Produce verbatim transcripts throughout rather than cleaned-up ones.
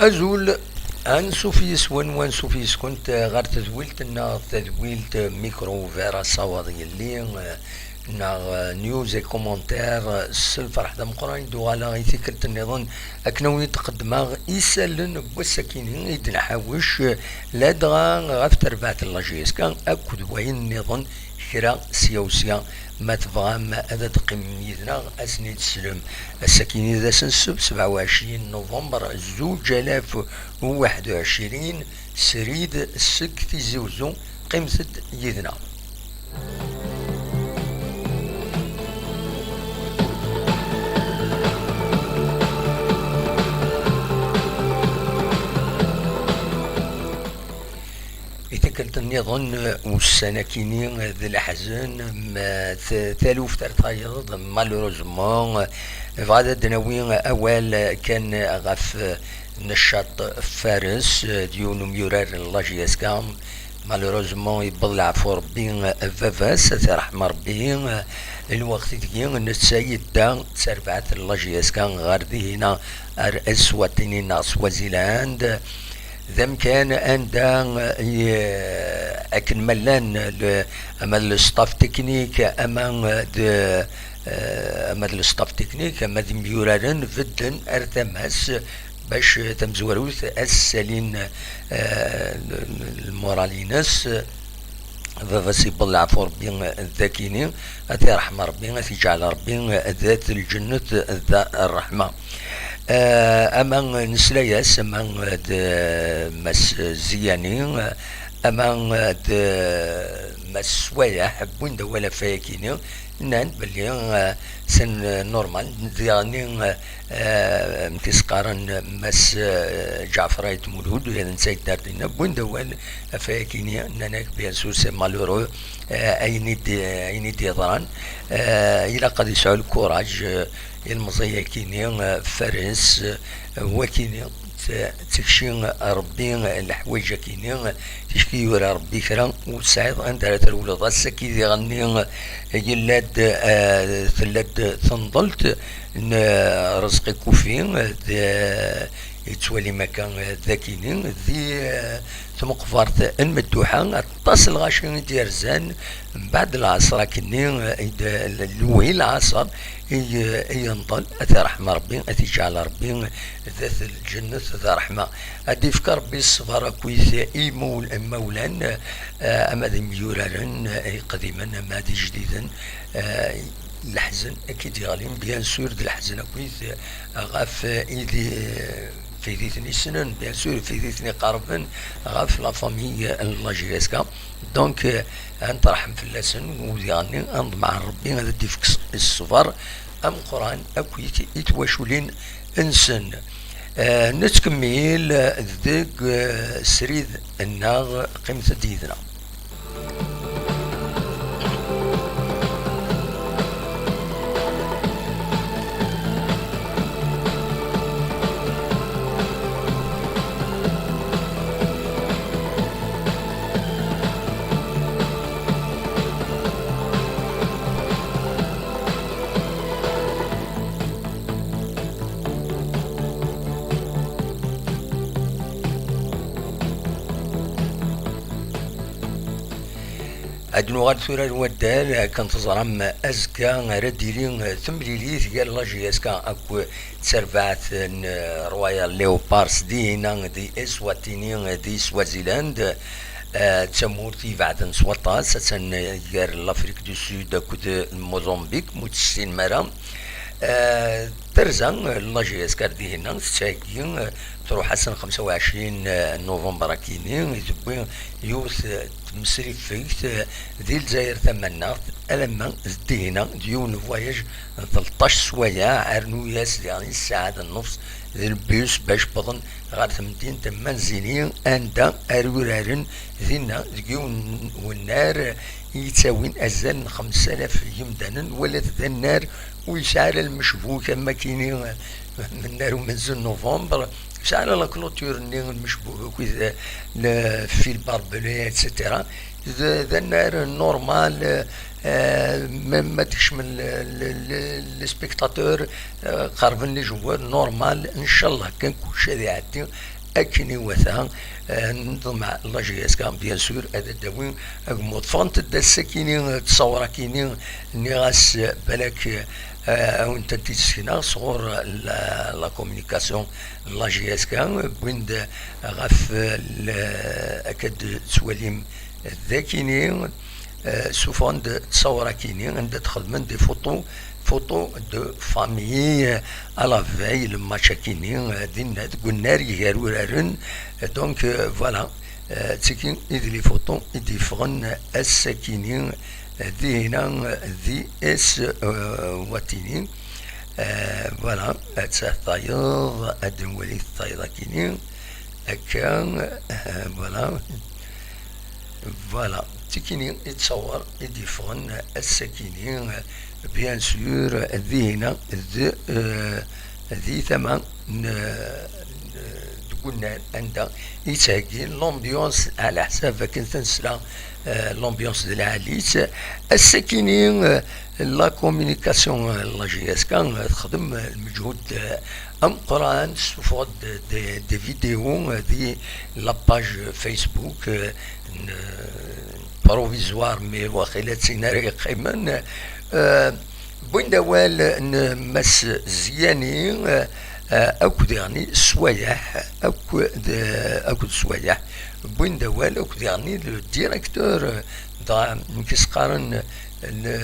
Azul, ansuf yes-wen, wansuf yes-kent ɣer tedwilt-nneɣ, tadwilt Micro Ouvert, asawaḍ yelli, neɣ news et commentaires. S lferḥ d ameqqran i d-uɣaleɣ i tikkelt nniḍen akken ad wen-id-qeddmeɣ isallen n wass-akini i d-nḥawec, ladɣa ɣef terbaɛt n la J S K akked wayen nniḍen, kra sya u sya. Ma tebɣam ad d-teqqimem yid-neɣ, ad sen-id-teslem. Ass-akini d ass n ssebt, sebɛa u ɛecrin november, zuǧ alaf u waḥed u ɛecrin, srid seg Tizi Uzzu. Qqimet-d yid-neɣ. I tikkelt nniḍen, ussan-akini d leḥzen, m-, t-, taluft ar tayeḍ, malheureusement. Bɣa ad d-nawi awal kan ɣef Neccaṭ Fares, d yiwen umyurar n la J S K. Malheureusement, yewweḍ leɛfu Rebbi, baba-s, ad t-iṛḥem Rebbi. Lweqt ideg netta yedda d tarbaɛt n la J S K ɣer dihina, ar Eswatini neɣ Swaziland. D amkan anda, eh, akken ma llan le-, ama d le staff technique, ama d, eh, ama d le staff technique, ama d imyuraren, bedden ar tama-s bac tamezwarut ad ssalin, eh, lmural-ines. Baba-s yewweḍ leɛfu Rebbi d akini, ad t-iṛḥem Rebbi, ad t-iǧɛel Rebbi d at lǧennet d ṛṛeḥma. Eh, ama nesla-yas, ama d Mass Ziyani, ama d Mass Swayeḥ, wwin-d awal ɣef wayakini, nnan belli, eh, c'est normal, diɣenni, eh, eh, amek i s-qqaren, Mass, eh, Ǧaɛfer Ayt Mulud, ula d netta yedda ar dinna, wwin-d awal ɣef wayakini, nnan-ak, bien sûr, c'est malheureux, eh, ayen i d-, ayen i d-yeḍran, eh, ilaq ad yesɛu lkuraj, eh, ilmeẓi-yakini, eh, Fares, eh, wakini, t-, tekci Rebbi leḥwayeǧ-akini, ticki yura Rebbi kra, ur tesɛiḍ anda ara trewleḍ. Ass-agi diɣenni, eh, yella-d, eh, tella-d tenḍelt n, eh, Rezqi Kufi, d, eh, yettwalim akka, eh, d akini, di, eh, tmeqbert n Medduḥa, aṭas n lɣaci i d-yerzan, mbeɛd lɛeṣr akkenni, eh, i d-, lwi lɛeṣr, i, i yenḍel, ad t-iṛḥem Rebbi, ad t-iǧɛel Rebbi d at lǧennet d ṛṛeḥma. Ad d-ifk Rebbi ṣṣber akkit imul-, imawlan, eh, ama d imyuraren, eh, iqdimen, ama d ijdiden, eh, leḥzen akka i d-yeɣlin, bien sûr, d leḥzen akkit, eh, ɣef, eh, idi, eh, ɣef iditen issnen, bien sûr, ɣef iditen iqerben, ɣef la famille n la J S K. Donc, eh, ad nṭerḥem fell-asen, u diɣenni ad neḍmeɛ Rebbi ad d-ifk s-, ṣṣber ameqqran akkit i twaculin-nsen. Eh, nettkemmil deg, eh, srid-nneɣ, qqimet-d yid-neɣ. Ad nuɣal tura ar waddal, akken teẓram, azekka ara d-tili temlilit gar la J S K akked terbaɛt n Royal Leopards, dihina di Eswatini, di Swaziland. Eh, d tamurt ibeɛden s waṭas, attan gar l'Afrique du Sud akked Mozambique, ma ur tt-tessinem ara. Eh, terza, eh, la J S K ar dihina, tettheggi, eh, truḥ ass n xemsa u ɛecrin, eh, november akini, i tewwi yiwet, eh, tmesrifegt, eh, di Lezzayer Tamannaɣt, alamma d dihina, d yiwen n voyage n tleṭṭac swayeɛ, rnu-yas diɣen ssaɛa d nnefs d lbus bac wwḍen ɣer temdint n Manzini, anda ara uraren dinna deg yiwen n wennar i yettawin azal n xemsa alaf yimdanen, wala d annar ur yesɛi ara lmecbuk am akini, mennar umenzu n november, Tesɛa la clôture-nni n mecbub akked le fil barbelé, et cetera. D, d annar normal, eh, même ma d-kecmen le, le, le, les spectateurs, eh, qerben les joueurs, normal, ncallah kan kulci ad iɛeddi akken iwata. Eh, neḍmeɛ la J S K, bien sûr, ad d-awi agmuḍ. Ffɣent-d ass-akini, eh, ttṣawra-kini, nniɣ-as, eh, balak, eh, a wen-tent-id-sekneɣ sɣur la, la communication n la J S K, wwin-d ɣef, eh, l-, akka d-tettwalim dakini, eh, suffɣen-d ttṣawra-kini, anda d-xedmen des photos, photos de famille, eh, à la veille le match-akini, eh, dinna deg unnar gar uraren. Eh, donc, eh, voilà, eh, d tigi i d les photos i d-yeffɣen ass-akini, eh, dihina, eh, di S, eh, Watini. Eh, voilà, ad tayeḍ, ad nwali tayeḍ-akini. Akka, eh, voilà. Voilà, d tikini i ttṣawar i d-yeffɣen ass-akini, eh, bien sûr, dihina d, eh, di tama n, n, deg unnar anda i yettheggi l'ambiance, ɛla ḥsab akken tensla, eh, l'ambiance d lɛali-tt. Ass-akini, eh, la communication, eh, la J S K, eh, texdem, eh, lmeǧhud, eh, ameqqran, tessufɣeḍ-d des, des vidéos, eh, di la page Facebook, eh, n, eh, provisoire, mais waqila d tin ara yeqqimen. Eh, wwin-d awal n Mass Ziani, eh, eh, akked diɣni Swayeḥ, akked, eh, akked Swayeḥ. Wwin-d awal akked diɣni le directeur, eh, dɣa nekk s-qqaren le,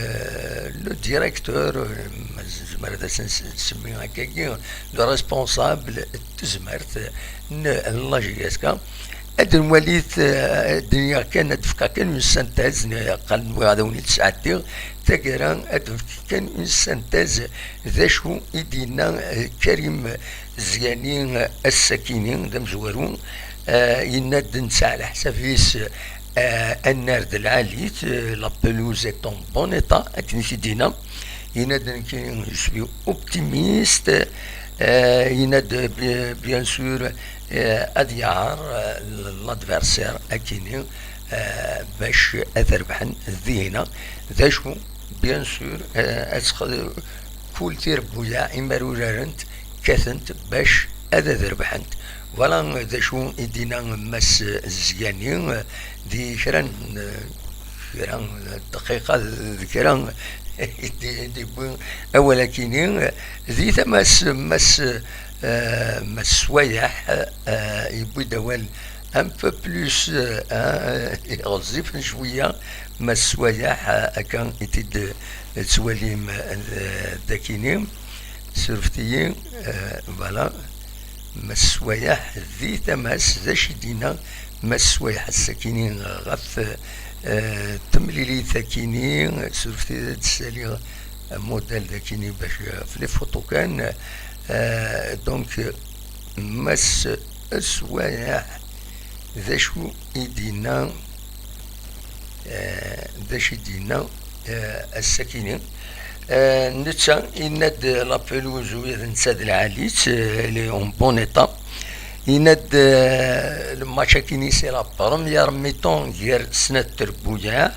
le directeur, eh, ma z-, zemmer ad as-nsemmi akkagi, le responsable n tezmert n la J S K. Ad nwali, eh, ad d-iniɣ kan, ad d-fkeɣ kan une synthèse, qqaren nwiɣ ad awen-id-sɛeddiɣ taggara, ad d-fkeɣ kan une synthèse d acu i d-yenna, eh, Karim Ziani, eh, ass-akini d amezwaru. Eh, yenna-d netta ɛla ḥsab-is, eh, annar d lɛali-t, eh, la pelouse est en bon état, akken i t-id-yenna. Yenna-d nekkini, je suis optimiste. Eh, yenna-d, bi-, bien sûr, eh, ad yaɛer, eh, l'adversaire akini, eh, bac ad rebḥen dihina. D acu, bien sûr, eh, ad txed-, kul tirebbuyaɛ imar urarent kkatent bac ad, ad rebḥent. Voilà d acu i d-yenna Mass Zgani, eh, di kra n, eh, kra n dqiqa d kra i d-, i d-yewwi awal akini. Di tama-s Mass, eh, Mass Swayeḥ, eh, yewwi-d awal un peu plus, eh, eh, ɣezzifen cwiya. Mass Swayeḥ, eh, akka i t-id-tettwalim, eh, dakini. Surfet-iyi, eh, voilà. Mass Swayeḥ di tama-s, d acu i d-yenna Mass Swayeḥ ass-akini ɣef, eh, temlilit akini, surfet-iyi ad d-ssaliɣ amudal dakini bac ɣef les photos kan. Eh, donc, Mass Swayeḥ, d acu i d-yenna, eh, d acu i d-yenna, eh, ass-akini? Eh, netta yenna-d la pelouse ula d netta d lɛali-tt, eh, elle est en bon état. Yenna-d, eh, le match-akini c'est la première mi-temps gar snat trebbuyaɛ.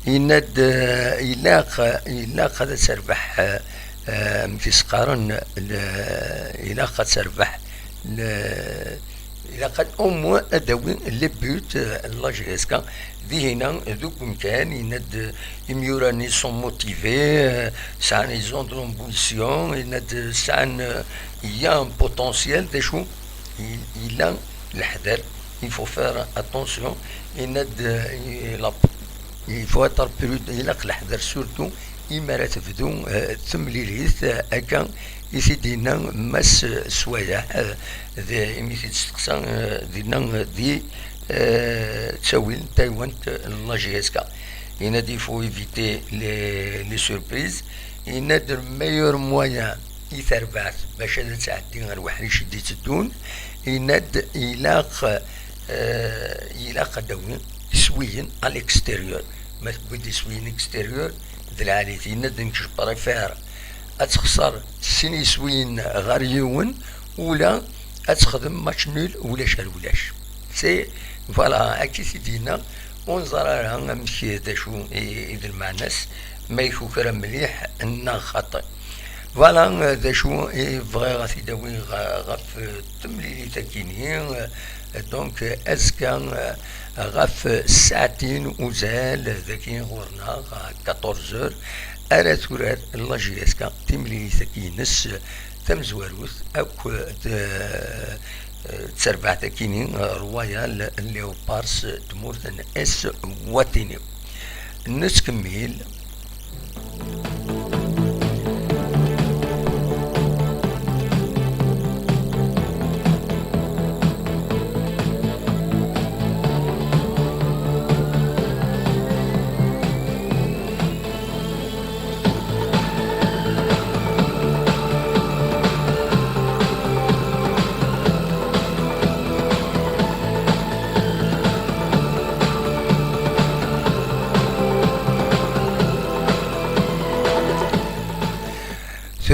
Yenna-d, eh, ilaq, ilaq ad terbeḥ, eh, eh, amek i s-qqaren, le-, ilaq ad terbeḥ le-, ilaq ad, au moins, ad d-awi les buts, eh, n la J S K. Dihina, deg umkan, yenna-d, eh, imyura-nni sont motivés, eh, sɛan, ils ont de l'ambition, yenna-d, sɛan, eh, il y a un potentiel, d acu, il, il a leḥder, il faut faire attention, yenna-d, eh, il a, il faut être prudent, ilaq leḥder, surtout imi ara tebdu, eh, temlilit, eh, akka i t-id-yenna Mass Swayeḥ, eh, d, imi t-id-steqsa, eh, dinna, eh, di, eh, ttawil n taywant n la J S K. Yenna-d, il faut éviter les, les surprises. Yenna-d, le meilleur moyen i terbaɛt bac ad tɛeddi ar weḥric i d-itteddun, yenna-d, ilaq, eh, ilaq ad d-tawi iswiyen à l'extérieur. Ma tewwi-d iswiyen extérieur, d lɛali-t. Yenna-d, nekk je préfère ad texṣer sin iswiyen ɣer yiwen, ula ad texdem match nul ulac ar ulac. C'est, voilà, akka i t-id-yenna. Ur neẓri ara amek, d acu i, i d lmeɛna-s, ma ikukra mliḥ neɣ xaṭi. Voilà, d acu i bɣiɣ ad t-id-awiɣ ɣef temlilit-agi-nni. Donc, azekka, ɣef ssaɛtin uzal, dagi ɣur-neɣ, à quatorze heures, ara turar la J S K timlilit-agi-ines tamezwarut akked, eh, d terbaɛt akini, eh, Royal Leopards n tmurt n Eswatini. Nettkemmil.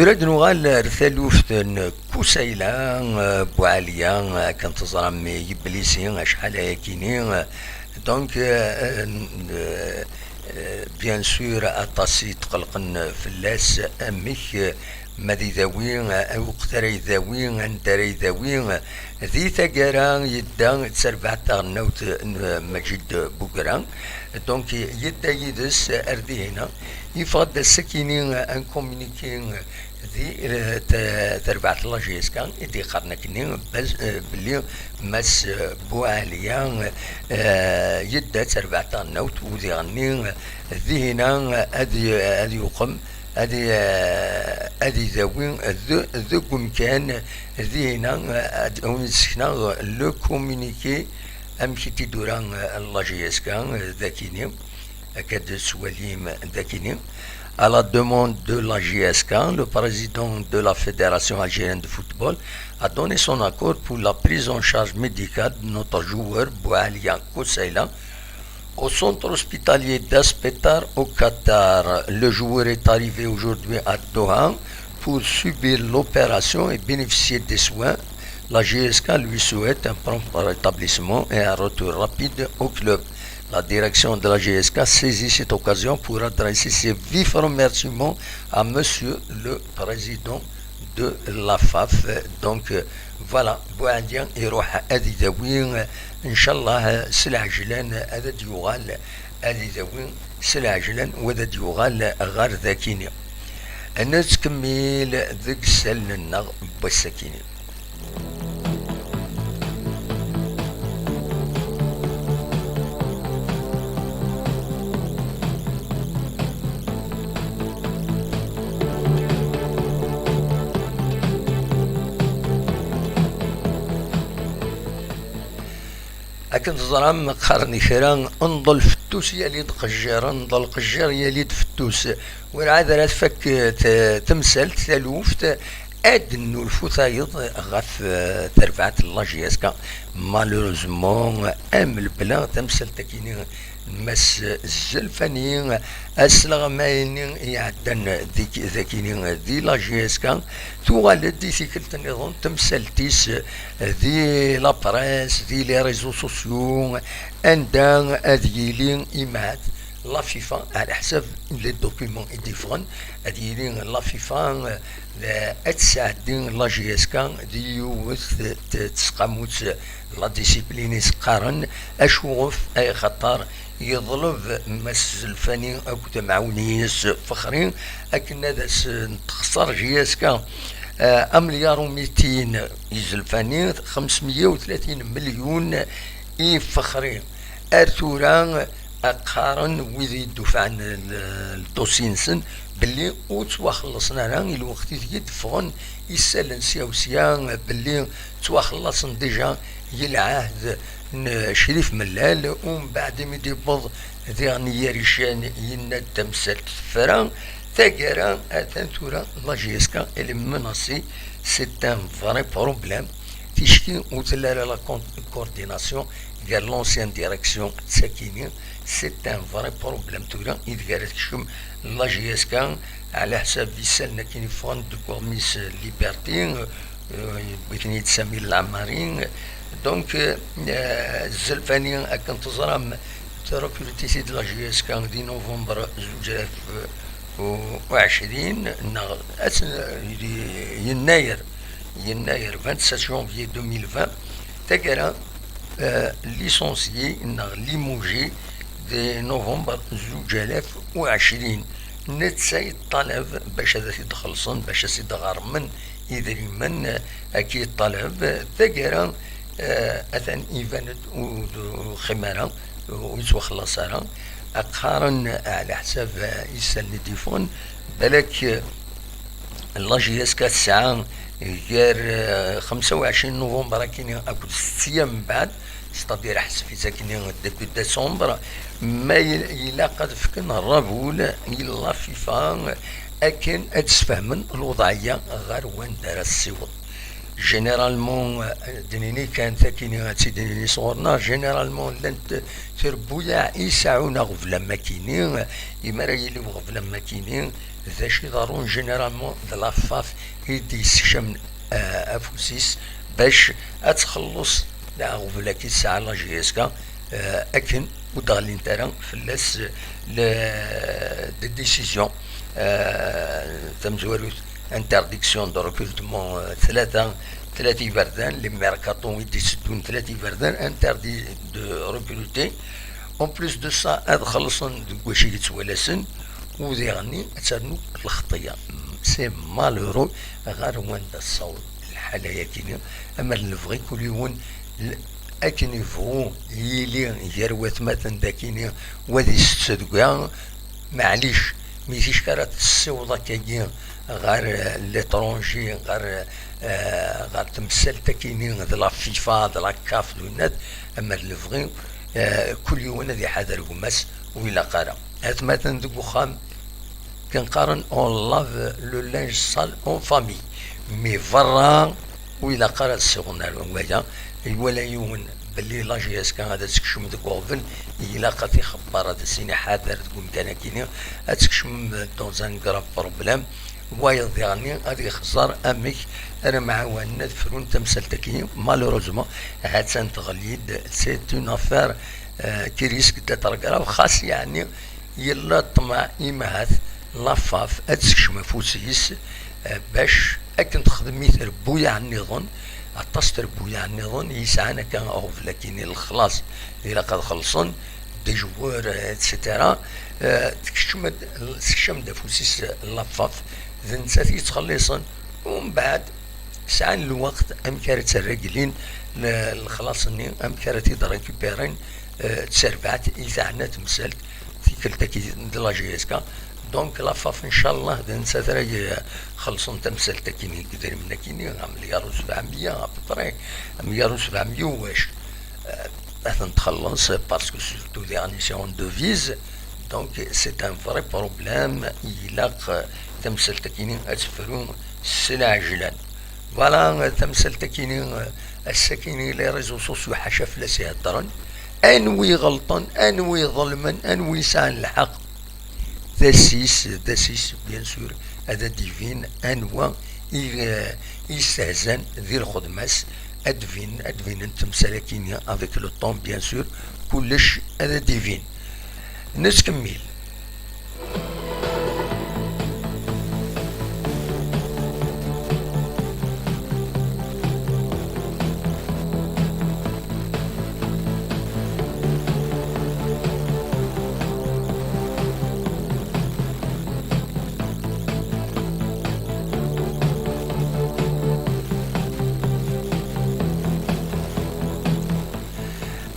Tura ad nuɣal ar taluft n Kusayla, eh, Buɛaliya, eh, akken teẓram, eh, yeblisi acḥal ayakini, eh, donc, eh, eh, eh, bien sûr, aṭas i tqelqen fell-as, amek, eh, ma ad idawi, eh, lweqt ara idawi, anda ara idawi, eh, di taggara yedda d terbaɛt taɣelnawt n, eh, Maǧid Bugra, donc yedda yid-s ar dihina, yeffeɣ-d ass-akini, eh, un communiqué, eh, di, eh, t-, terbaɛt n la J S K i d-yeqqaren akkenni bas-, eh, belli Mass, eh, Buɛaliya, eh, yedda d terbaɛt taɣelnawt, u diɣenni, eh, dihina, eh, ad y-, ad yuqem, ad y-, eh, ad idawi d-, deg umkan, dihina, eh, ad awen-d-sekneɣ le communiqué amek i t-id-tura, eh, la J S K, eh, d akini. Akka d-tettwalim d akini. À la demande de la J S K, le président de la Fédération algérienne de football a donné son accord pour la prise en charge médicale de notre joueur Boualia Koussaïla au centre hospitalier d'Aspetar au Qatar. Le joueur est arrivé aujourd'hui à Doha pour subir l'opération et bénéficier des soins. La J S K lui souhaite un prompt rétablissement et un retour rapide au club. La direction de la J S K saisit cette occasion pour adresser ses vifs remerciements à Monsieur le Président de la F A F. Donc, euh, voilà, Bouadia iruḥ ad idawi, euh, inchallah, euh, s lɛejlan ad d-yuɣal, ad idawi s lɛejlan, u ad d-yuɣal ɣer dakini. Nettkemmil deg isallen-nneɣ n wass-akini. Akken teẓram, qqaren kra, nḍel fettus yali-d qejjir, nḍel qejjir yali-d fettus. Werɛad ara tfak, eh, t-, temsalt, taluft, ad d-nnulfu tayeḍ ɣef, eh, terbaɛt n la J S K. Malheureusement, am lebla, tamsalt-agi-nni n Mass Zelfani, asleɣmay-nni iɛeddan di, dagini di la J S K, tuɣal-d i tikkelt nniḍen temsalt-is di la presse, di les réseaux sociaux, anda ad yili imaɛt la FIFA, ɛla ḥsab les documents i d-yeffɣen, ad yili la FIFA, eh, ad tesɛeddi la J S K di yiwet t-, t-, tesqamut, la discipline i s-qqaren. Acuɣef? Axaṭer yeḍleb Mass Zelfani akked amɛawen-ines Fexri akken ad as-n-texṣer J S K, eh, amelyar u mitin i Zelfani, xemsmeyya u tlatin melyun i Fexri. Ar tura, qqaren wid i d-ufan l-, lṭusi-nsen belli ur ttwaxellṣen ara i lweqt ideg i d-ffɣen isallen sya u sya, belli ttwaxellaṣen déjà i lɛahd n Crif Mellal, u mbeɛd imi d-yewweḍ diɣen Yarican, yenna-d tamsalt tefra taggara, atan tura la J S K elle est menacée, c'est un vrai problème. Ticki ur telli ara la con-, coordination gar l'ancienne direction d takini, c'est un vrai problème tura ideg ara tekcem la J S K, ɛla ḥsab isallen akken yeffɣen deg uɣmis Liberté, euh, yewwi-ten-id Sami Lɛemmari. Donc, euh, Zelfani, akken teẓram, trekruti-t-id la J S K di novembre zuǧ alaf u ɛecrin, neɣ ad t-, yennayer, yennayer, vingt-sept janvier deux mille vingt, taggara, euh, licencié neɣ limogé di novembre zuǧ alaf u ɛecrin. Netta yeṭṭalab bac ad t-id-xellṣen, bac ad t-id-ɣermen idrimen, eh, akka yeṭṭalab. Taggara, eh, atan iban-d ur, ur yeqqim ara, ur yettwaxellas ara. Qqaren, eh, ɛla ḥsab, eh, isallen i d-yeffɣen, balak, eh, la J S K tesɛa gar, eh, xemsa u ɛecrin november akkin akked setta mbeɛd, c'est-à-dire ḥseb-itt akkin début décembre, ma il-, ilaq ad fken rrabul i la FIFA akken ad d-sfehmen lewḍeɛ-ya ɣer wanda ara tessiweḍ. Généralement, eh, d-nini kan takini ad tt-id-nini sɣur-neɣ, généralement llant trebbuyaɛ i seɛɛun aɣbel am akini, imi ara yili uɣbel am akini, d acu iḍerrun généralement d la FAF i d-yessekcamen, eh, afus-is bac ad txelleṣ aɣbel-agi tesɛa la J S K, eh, akken ur d-ɣlint ara fell-as le, de décision, eh, tamezwarut, interdiction de recrutement, eh, tlata, tlata iberdan, les mercato i d-itteddun tlata iberdan, interdit de recruter. En plus de ça, ad xellṣen deg wacu i yettwalasen, u diɣenni ad ternu lxeṭṭa-ya. C'est malheureux ɣer wanda tessaweḍ lḥala-yagi-nni, amer lebɣi kul yiwen l-, akken yebɣu yili gar watmaten d akini, wa ad isett deg wa, maɛlic, mi ticki ara tessiweḍ akkagi ɣer, eh, l'étranger, ɣer, eh, ɣer temsalt akini d la FIFA, d la CAF, d winnat, amer lebɣi, eh, kul yiwen ad iḥader gma-s, ur ilaq ara. Atmaten deg uxxam, akken qqaren, on lave le linge sale en famille. Mi berra, ur ilaq ara ad ssiɣen ar waya. Iwala yiwen belli la J S K ad tekcem deg uɣbel, ilaq ad t-ixebber, ad as-yini ḥader deg umkan-agi-nni, ad tekcem dans un grave problème. Wayeḍ diɣenni ad yexẓer amek ara mɛawanen ad frun tamsalt-agi. Malheureusement, ha-tt-an teɣli-d. C'est une affaire, euh, qui risque d'être grave, xas yeɛni yella ṭṭmeɛ imahat la FAF ad tekcem afus-is, eh, bac akken texdem i trebbuyaɛ nniḍen, aṭas trebbuyaɛ nniḍen yesɛan akka aɣbel akkin i lexlaṣ, ilaq ad xellṣen, des joueurs, eh, et cetera. Eh, tekcem-d, tekcem-d afus-is la FAF, d nettat i yettxelliṣen. Umbeɛd, sɛan lweqt amek ara tt-reglin, le-, lexlaṣ-nni, amek ara t-id-récupérin, eh, d tarbaɛt i teɛna temsalt tikkelt-agi d la J S K. Donc la FAF, ncallah, d nettat ara ixellṣen tamsalt-agi-nni deg idrimen-agi-nni, amelyar u sebɛemya à peu près, amelyar u sebɛemya u wac. Eh, ad ten-txelleṣ, parce que surtout diɣenni c'est en devise. Donc c'est un vrai problème. Ilaq, eh, tamsalt-agi-nni ad tefru s lɛejlan. Voilà, eh, tamsalt-agi-nni, eh, ass-agi-nni les réseaux sociaux ḥaca fell-as i heddren. Anwi iɣelṭen, anwi iḍelmen, anwi yesɛan lḥeqq, d ass-is, d ass-is, bien sûr, ad d-ibin anwa i, eh, i yestehzan di lxedma-s. Ad d-bin, ad d-binen temsal-agi-nni avec le temps, bien sûr, kullec ad d-ibin. Nettkemmil.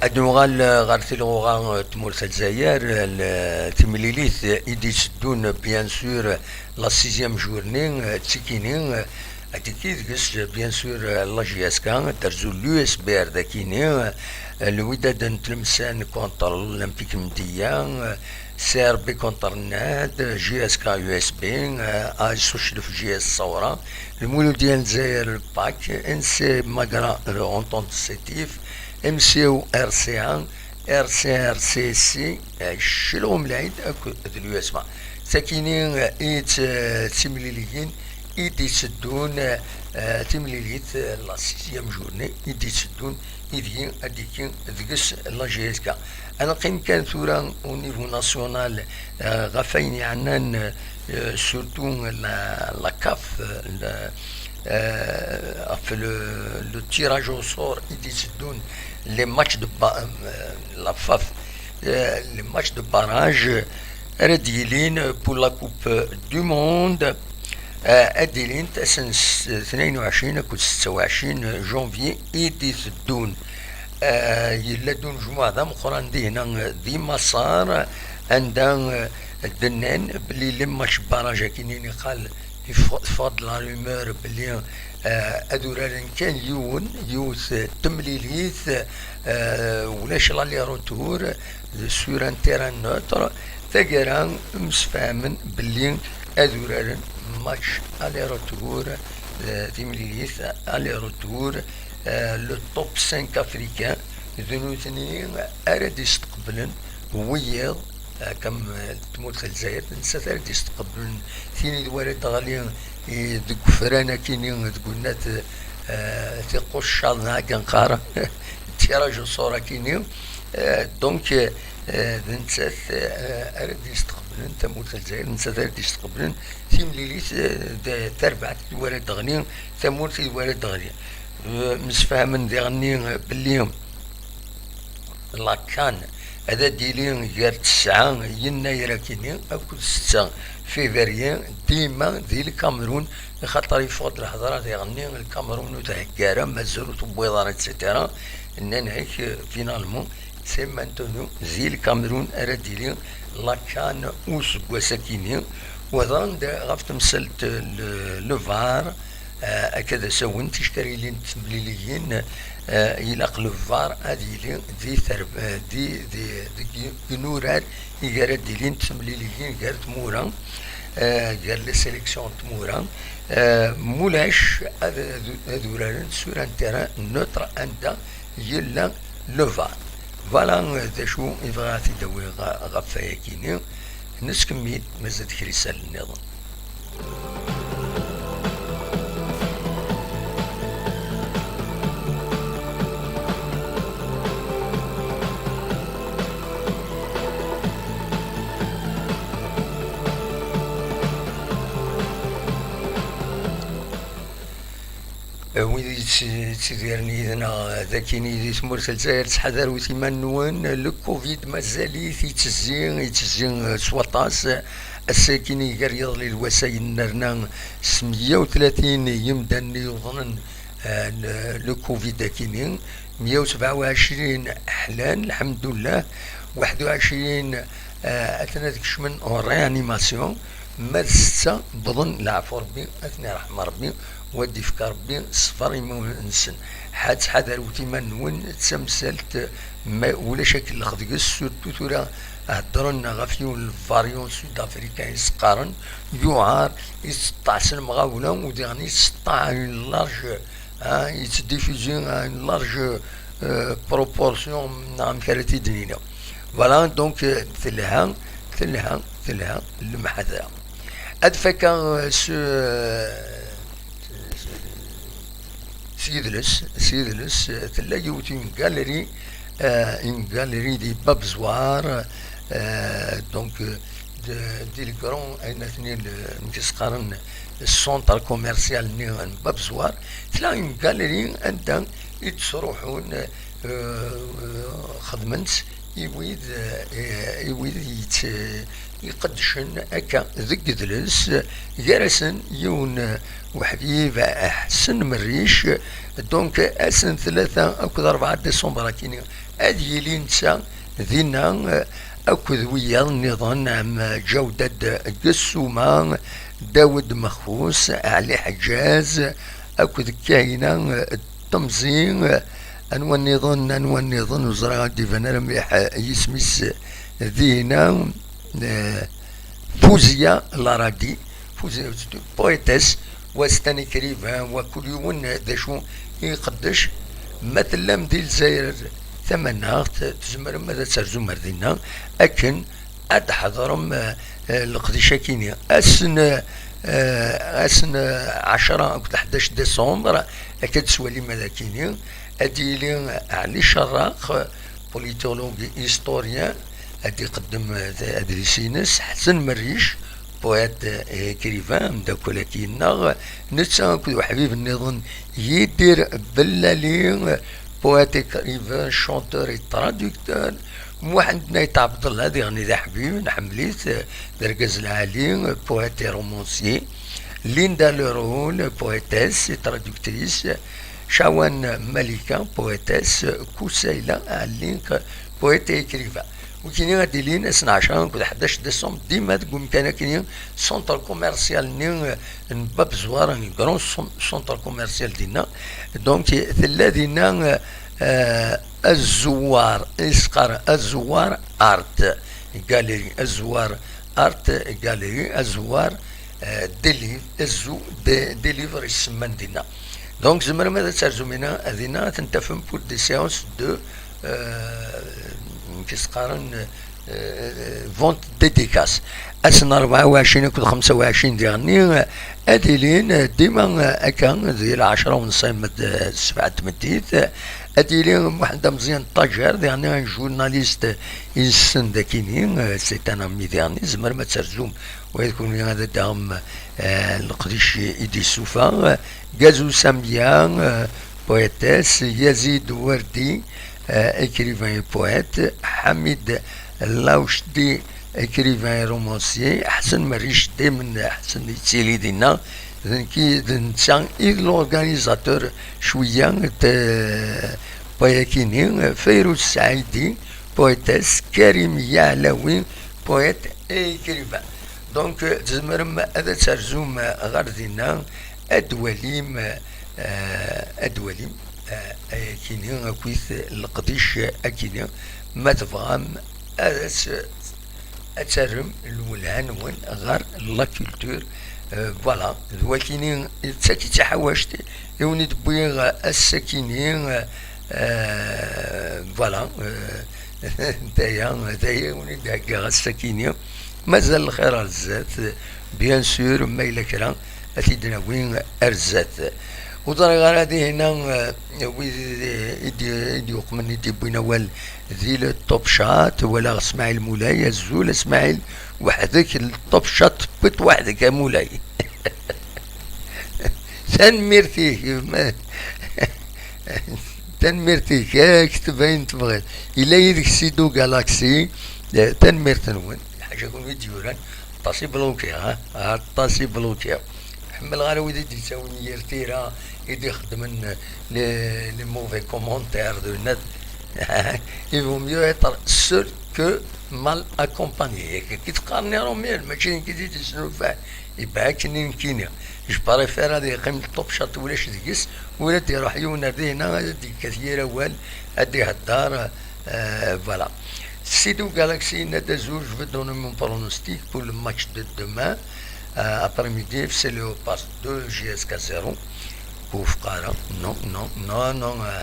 Ad nuɣal ɣer tilɣuɣa n tmurt n Lezzayer, l-, timlilit i d-itteddun, bien sûr, la sixième journée, d tikini, ad d-tili deg-s, bien sûr, la J S K, terzu l'U S B R d akini, Lwidad n Tlemsan contre l'Olympique Mdiya, C R B contre Nad, J S K U S B, A S Uclef J S Sawra, Lmuludya n Lezzayer, le PAC, N C Magra, le Entente Sétif, M C O R C A, R C R C C, Chelom Lɛid akked l'U S M A. Sakini, eh, i t-, eh, timliliyin i d-itteddun, eh, timlilit, eh, la sixième journée i d-itteddun, ideg ad d-yekki deg-s la J S K. Ad neqqim kan tura au niveau national, eh, ɣef ayen yeɛnan, eh, surtout la, la CAF, eh, la, eh, ɣef le, le tirage au sort i d-itteddun, les matchs de ba-, eh, la FAF, eh, les matchs de barrage, eh, ara d-yilin pour la Coupe du Monde, eh, ad d-ilint ass n s-, tnayen u ɛecrin akked setta u ɛecrin janvier i d-iteddun. Eh, yella-d unejmuɛ d ameqqran dihna, eh, di Maṣer, anda, eh, d-nnan belli les matchs barrage akkin i niqal, iffeɣ-, teffeɣ-d la rumeur belli, eh, ad uraren kan yiwen, yiwet, eh, temlilit, eh, ulac l'aller-retour, sur un terrain neutre. Taggara, msefhamen belli ad uraren match aller-retour, eh, timlilit aller-retour, eh, le top cinq africain, d nutni ara d-isteqblen wiyiḍ, eh, kam, eh, tmurt n Lezzayer, d nettat ara d-isteqblen tin i d wara d-teɣli, eh, deg ufran akkin, deg unnat, eh, tiquccaḍ neɣ akken qqaren, tiraj uṣur akkin. Eh, donc, eh, d nettat, eh, ara d-yesteqblen tamurt n Lezzayer, d nettat ara d-yesteqblen timlilit, eh, d tarbaɛt i d wara d-teɣli tamurt i d wara d-teɣli. Eh, msefhamen diɣenni, eh, belli la CAN ad d-tili gar tesɛa yennayer akkin akked setta février, dima di Lkamerun, axaṭer yeffeɣ-d lhedra diɣenni, Lkamerun ur thegga ara, mazal ur tewwiḍ ara, et cetera. Nnan-ak, eh, finalement, c'est maintenant di Lkamerun ara d-tili la CAN useggas akkin-nni. Wa d anda ɣef temsalt, eh, le, le VAR, eh, akka d asawen, ticekkarilin n temliliyin, eh, ilaq le VAR ad yili di terb-, eh, di, di, deg yinurar i ara d-ilin d temliliyin gar tmura, eh, gar les sélections n tmura, eh, mulac ad, ad, ad uraren sur un terrain neutre anda yella le VAR. Voilà, eh, d acu i bɣiɣ ad t-id-awiɣ ɣ-, ɣef wayagi-nni. Neskemmil, mazal kra isallen nniḍen. Wid yett-, yettidiren yid-neɣ, d akkin di tmurt n Lezzayer, ttḥadarut iman-nwen. Le covid mazal-it yettezzi, yettezzi, eh, s waṭas. Ass-agi gar yiḍelli d wass-a yennerna s meyya u tlatin yimdanen i yuḍnen, eh, le, le covid akkin. Meyya u sebɛa u ɛecrin ḥlan, lḥemdullah. Waḥed u ɛecrin, eh, atnan ad kecmen en réanimation. Ma d setta wwḍen, leɛfu Rebbi, ad ten-iṛḥem Rebbi, u ad d-ifk Rebbi ṣṣber i imawen-nsen. Ḥa ttḥadarewt iman-nwen, d tamsalt, ma ulac akellex deg-s, surtout tura heddren ɣef yiwen n variant sud-africain i s-qqaren, yuɛer, yetteṭṭeɛ s lemɣawla, u diɣen yetteṭṭeɛ à une large, hein, yettdiffusi à une large, euh, proportion, neɣ amek ara t-id-nini. Voilà, donc, euh, telha, telha, telha lemḥadra. Ad fakeɣ, euh, s, euh, s yidles, s yidles, euh, tella yiwet une galerie, euh, une galerie di Bab Zwar, euh, donc, euh, de, di le grand, ayen atni le, amek i s-qqaren, centre commercial-nni n Bab Zwar, tella une galerie anda i d-ttruḥun, euh, euh, xedmen-tt i wid, eh, i wid yett-, iqeddcen akka deg yidles, gar-asen yiwen, eh, uḥbib, eh, Ḥsen Merric. Donc, ass n ttlata akked rebɛa décembre akkin-nni ad yili netta dinna, eh, akked wiyaḍ nniḍen am Ǧawdad Gessuma, Dawed Mexxus, Ɛli Ḥeǧǧaz, akked Kahina, eh, Temẓi, eh, anwa nniḍen, anwa nniḍen, ur ẓriɣ, ad d-iban ara mliḥ, eh, yisem-is, eh, dinna, eh, Fuzia Laradi, Fuzia, poétesse, wa s-, tan écrivain, wa kul yiwen, eh, d acu i iqeddec. Ma tellam di Lezzayer tamaneɣt, tzemrem ad terzum ar dinna, akken ad d-tḥeḍrem, eh, eh, leqdic-agi-nni. Ass n, eh, Eh, ass n ɛecra akked ḥdac décembre, akka d-teswalim ad akini, ad d-yili Ɛli Cerraq, politologue, historien, ad d-iqeddem, eh, adlis-ines, Ḥsen Merric, poète et écrivain, ameddakel-agi-nneɣ, netta akked uḥbib nniḍen Yidir Bellali, poète, écrivain, chanteur et traducteur, Muḥend Nayt Ɛebdellah, diɣen d aḥbib, nḥemmel-it, d argaz lɛali, poète et romancier. Linda Leroux, poétesse et traductrice. Chawan Malika, poétesse. Koussaïla Alink, poète et écrivain. Wikini ad d-ilin ass n ɛecra akked ḥdac décembre, dima deg umkan akini, centre commercial-nni n Bab Zwar, un grand cen-, centre commercial dinna. Donc, tella dinna, euh, Azwar, isqar Azwar Art Gallery, Azwar Art Gallery, Azwar, euh, Deliv-, Azu De-, Deliver isemman dinna. Donc, tzemrem ad terzum dinna, dinna ad ten-tafem pour des séances de, euh, amek i s-qqaren, euh, vente dédicace. Ass n rebɛa u ɛecrin akked xemsa u ɛecrin diɣenni, ad ilin dima akka di lɛecra u nṣim d ssebɛa n tmeddit. Ad yili Muḥend Ameẓyan Ṭajer, diɣenni un journaliste inessen d akini, c'est un ami diɣenni, tzemrem ad terzum, wa d kunwi ad d-taɣem, eh, leqdic i d-yessufa. Gazou Samia, eh, poétesse, Yazid Werdi, euh, écrivain et poète, Hamid Laouchdi, écrivain et romancier, Ḥsen Merric, daymen Ḥsen yettili dinna, d nekki, d netta i d l'organisateur cwiya n wayakini, Fayrouz Saïdi, poétesse, Karim Yahlaoui, poète et écrivain. Donc, euh, tzemrem ad terzum ɣer dinna, ad twalim, euh, ad twalim, euh, ayakini akkit leqdic akini, ma tebɣam ad as-, ad terrem lwelha-nwen ɣer la culture. Euh, voilà, d wakini, d taki d taḥawact i wen-id-wwiɣ ass-akini, euh, voilà, euh, d aya, d aya i wen-id-heggaɣ ass-akini. Mazal lxir ar zdat, bien sûr, ma yella kra, ad t-id-nawi ar zdat. Ur ẓriɣ ara dihin, eh, wid i d-, i d-yuqmen, i d-yewwin awal di le Top Chat, walaɣ Smaɛil Mulay, azul a Smaɛil, weḥd-k le Top Chat, tewwiḍ weḥd-k a Mulay. Tanemmirt-ik. Tanemmirt-ik, eh, kteb ayen tebɣiḍ. Yella yid-k Sido Galaxy, eh, tanemmirt-nwen. Lḥaǧa kunwi d-yuran, aṭas i blokiɣ, ha? Aṭas i blokiɣ. Ḥemmleɣ ara wid i d-yettawin yir tira, i d-ixeddmen les, les mauvais commentaires de net. Il vaut mieux être seul que mal accompagné. Yak, ki teqqaren i Romel, mačči d nekk i d-yesnulfan. Iban akken i nekkini. Je préfère ad yeqqim le Top Chat ulac deg-s, ur ad iruḥ yiwen ar dihina ad d-yekkat yir awal, ad d-ihedder, euh, voilà. Sido Galaxy yenna-d: azul, je veux donner mon pronostic pour le match de demain, euh, après-midi, F C Léopards deux, J S K zéro. Ur wufqeɣ ara. Non, non, non, non, euh,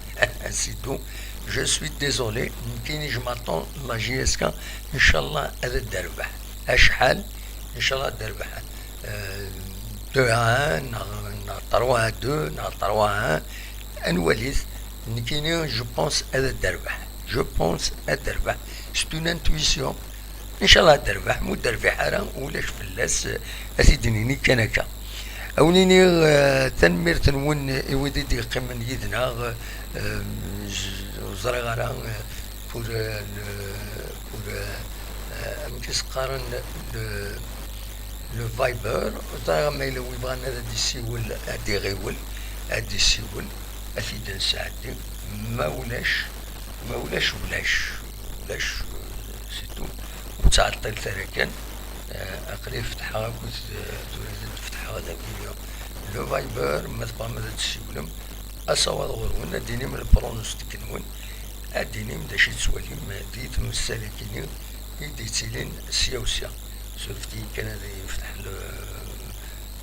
Sido, je suis désolé. Nekkini, je m'attends la J S K, inchallah, ad d-terbeḥ. Acḥal? Inchallah ad d-terbeḥ. Euh, deux à un, neɣ, neɣ trois à deux, neɣ trois à un. Ad nwalit. Nekkini, je pense ad d-terbeḥ. Je pense ad d-terbeḥ. C'est une intuition. Inchallah ad d-terbeḥ. Ma ur d-terbiḥ ara, ulac fell-as, ad t-id-nini kan akka. Ad wen-iniɣ, euh, tanemmirt-nwen i wid i d-yeqqimen yid-neɣ, euh, ur ẓriɣ ara, euh, pour, euh, le, pour, euh, euh, amek i s-qqaren, le, le Viber. Ẓriɣ ma yella wi bɣan ad d-isiwel, ad d-iɣiwel, ad d-isiwel, ad t-id-nesɛeddi. Ma ulac, ma ulac, ulac, ulac, euh, c'est tout. Ur ttɛeṭṭilet ara kan. Euh, aql-i fetḥeɣ akked, euh, tura ad fetḥeɣ dagi le Viber, ma tebɣam ad d-tessiwlem, asawaḍ ɣur-wen, ad d-tinim le pronostic-nwen, ad d-tinim d acu i tettwalim di tmessal-agi-nni i d-yettilin sya u sya. Surfet-iyi kan ad yefteḥ le,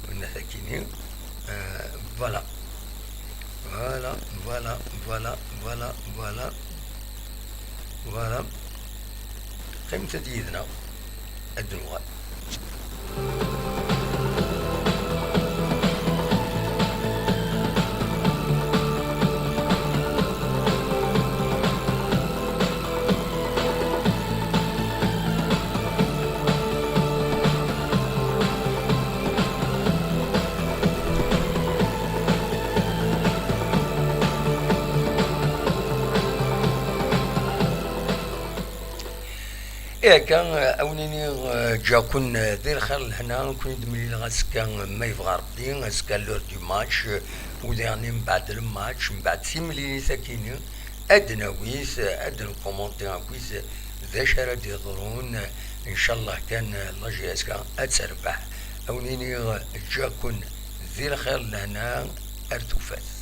le net-agi-nni. Euh, voilà. Voilà, voilà, voilà, voilà, voilà. Voilà. Qqimet-d yid-neɣ. Ad d-nuɣal. Akka, a wen-iniɣ, eh, ǧǧaken, eh, di lxir lehna, ken-id-mlileɣ azekka, ma yebɣa Rebbi, azekka l'heure du match, eh, u diɣen mbeɛd le match, mbeɛd timlilit akini, ad d-nawi, eh, ad d-nkumunti akk, eh, d acu ara d-yeḍrun, eh, ncallah kan, eh, la J S K ad terbeḥ. A wen-iniɣ, eh, ǧǧaken di lxir lehna, ar tufat.